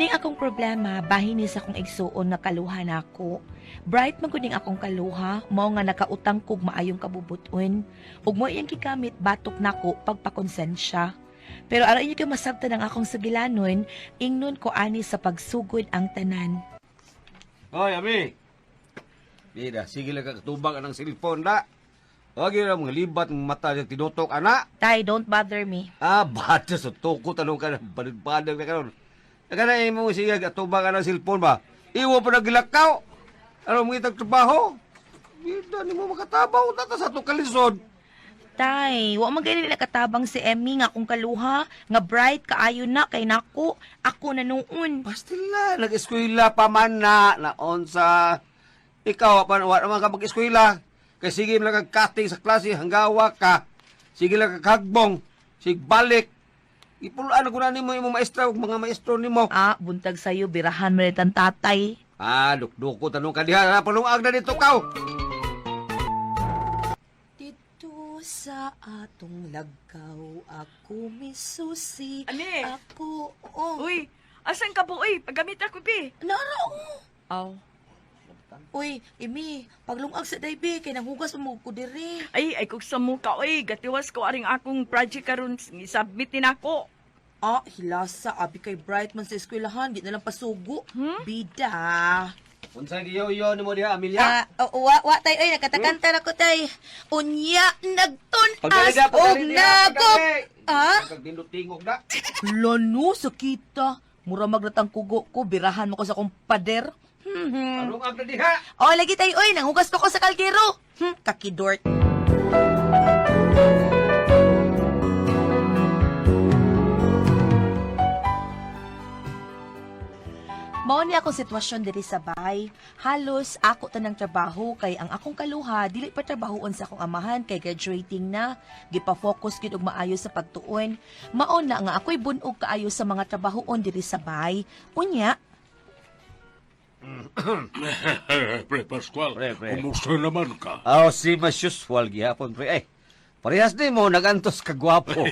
Kining akong problema, bahin ni sa akong igsuon nga kaluha nako. Bright man gud ning akong kaluha, mao nga nakautang kog maayong kabubuton. Ug mo iyang gigamit batok nako pagpakonsensya. Pero aron inyo kay masabtan ang akong sugilanon, ingnon ko ani sa pagsugod ang tanan. Hoy, Ami. Bida, sige lang kakatubang anang cellphone da. Wag yun ang mga libat ng mata yung tinutok, ana. Tay, don't bother me. Ah, bata sa toko, tanong ka na, balid-badag na karon. Naka na imo sige atubang anang cellphone ba? Iwo pa nagilakaw. Ano mo itag trabaho? Bida, ni mo makatabaw, tata sa itong kalisod. Tay, wa man gani nakatabang si Emmy nga akong kaluha, nga bright kaayo na kay nako, ako na noon. Pastila, nag-eskwela pa man na, naon sa... Ikaw, pa, wa naman ka mag-eskwela. Kay sige lang kag cutting sa klase, hanggawa ka. Sige lang kag hagbong, sige balik. Ipulaan ko na nimo imong maestra ug mga maestro nimo. Ah, buntag sayo, birahan mo ang tatay. Ah, dukduko tanong ka diha, ah, palungag na dito kaw. Dito sa atong lagaw, ako misusi. Ani? Ako, oh. Uy, asan ka po, uy? Paggamit ako, bi. Nara, oh. Aw. Uy, Imi, paglungag sa daybi, kay nanghugas mo ko diri. Ay, ay kog sa muka, uy. Gatiwas ko aring akong project karon i-submit ni nako. Ah, hilasa, abi kay Bright man sa eskwelahan, di na lang pasugo. Bida. Unsa giyo-yo nimo diha, Amelia? Ah, oh, wa, wa tay, oy, nakatakanta na ko tay. Unya, nagtun-as Pagdali da, og pagdali diha, nagop. pagdali. Ah? Kag tingog na. Lano, sakita. Mura magratang kugo ko, birahan mo ko sa akong pader. Palungag na diha. Oh, lagi tayo, oy, nanghugas pa ko sa kalgero. Kakidort. Mao ni akong sitwasyon diri sa bahay. Halos ako tanang trabaho kay ang akong kaluha dili pa trabahoon sa akong amahan kay graduating na. Gipa-focus gyud og maayo sa pagtuon. Mao na nga ako'y bunog kaayo sa mga trabahoon diri sa bahay. Unya, Pre Pascual, Pre, pre. kumusta naman ka? Ah, si mas usual gihapon pre. Ay, parehas ni mo nagantos ka gwapo.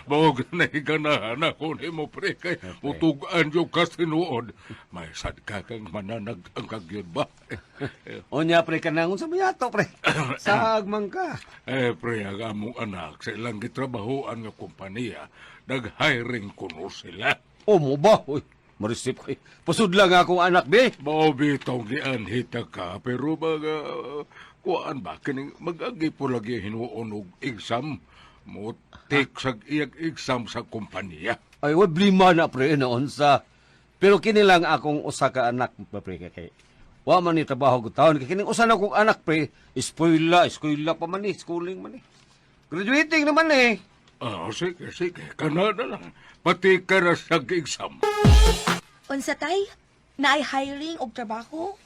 Mao ganay ganahan ako ni mo, pre, kay utugan yung kasinuod. May sad ka kang mananag ang kagyud ba? Unya pre kanang unsa man yato pre? Saag man ka. Eh, pre, ang among anak sa ilang gitrabahoan nga kompanya, nag-hiring kuno sila. O mo ba? Uy, marisip ko. Pasud lang akong anak be. Mao bitaw gianhita ka, pero mga kuan ba, kining mag-agi po lagi hinuon og exam. Mo take sa iyag exam sa kompanya. Ay, wa blima na pre noon sa. Pero kini lang akong usa ka anak pa, pre kay wa man ni trabaho ko taon kay kining usa na akong anak pre, eskwela, eskwela pa man ni, schooling man ni. Graduating naman eh. Ah, sige, sige. Kana na lang. Pati ka na sa exam. Unsa tay? Naay hiring og trabaho?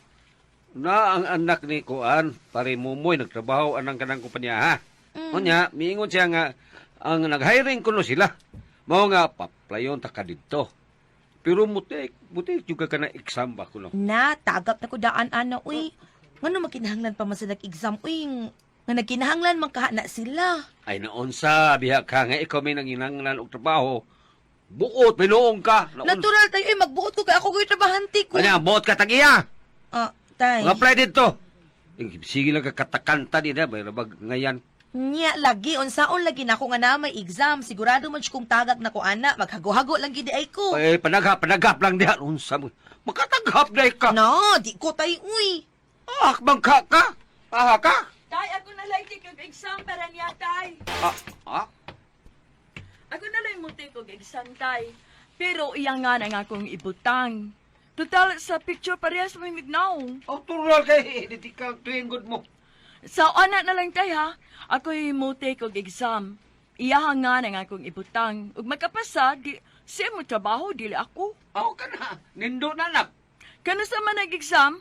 Na ang anak ni Kuan, pare mumoy nagtrabaho anang kanang kumpanya ha. Unya, miingon siya nga ang nag-hiring kuno sila. Mao nga paplayon ta ka didto. Pero mutik, mutik juga ka na exam ba kuno. Na, tagap na ko daan ana uy. Ngano makinahanglan pa man sa nag-exam uy? Nga nagkinahanglan man kaha na sila. Ay naunsa biha ka nga ikaw may nanginanglan og trabaho. Buot binuong ka. Naunsa. Natural tayo uy, magbuot ko kay ako ko'y trabahante ko. Anya, buot ka tagiya. Ah, tay. Mag-apply dito. Eh, sige lang ka katakanta din ha, may rabag ngayan. Nya lagi unsaon lagi nako nga na may exam. Sigurado man siya kung tagak na ko ana, maghago-hago lang gid ay ko. Eh, panaghap, panaghap lang diha. Unsa mo? Makataghap na ka. No, di ko tay uy. Ah, bangka ka. Aha ka. Tay, ako na lang take og exam para niya, tay. Ah, ah. Ako na lang mo take og exam, tay. Pero iya nga na nga akong ibutang. Total, sa picture parehas may mignaw. Oh, tural kay di ka tuwing good mo. Sa ana na lang tay ha. Ako'y mo take og exam. Iya nga na nga akong ibutang. Ug magkapasa, di, siya mo trabaho, dili ako. Aw ka na. Nindo na nak. Kano sa man nag-exam?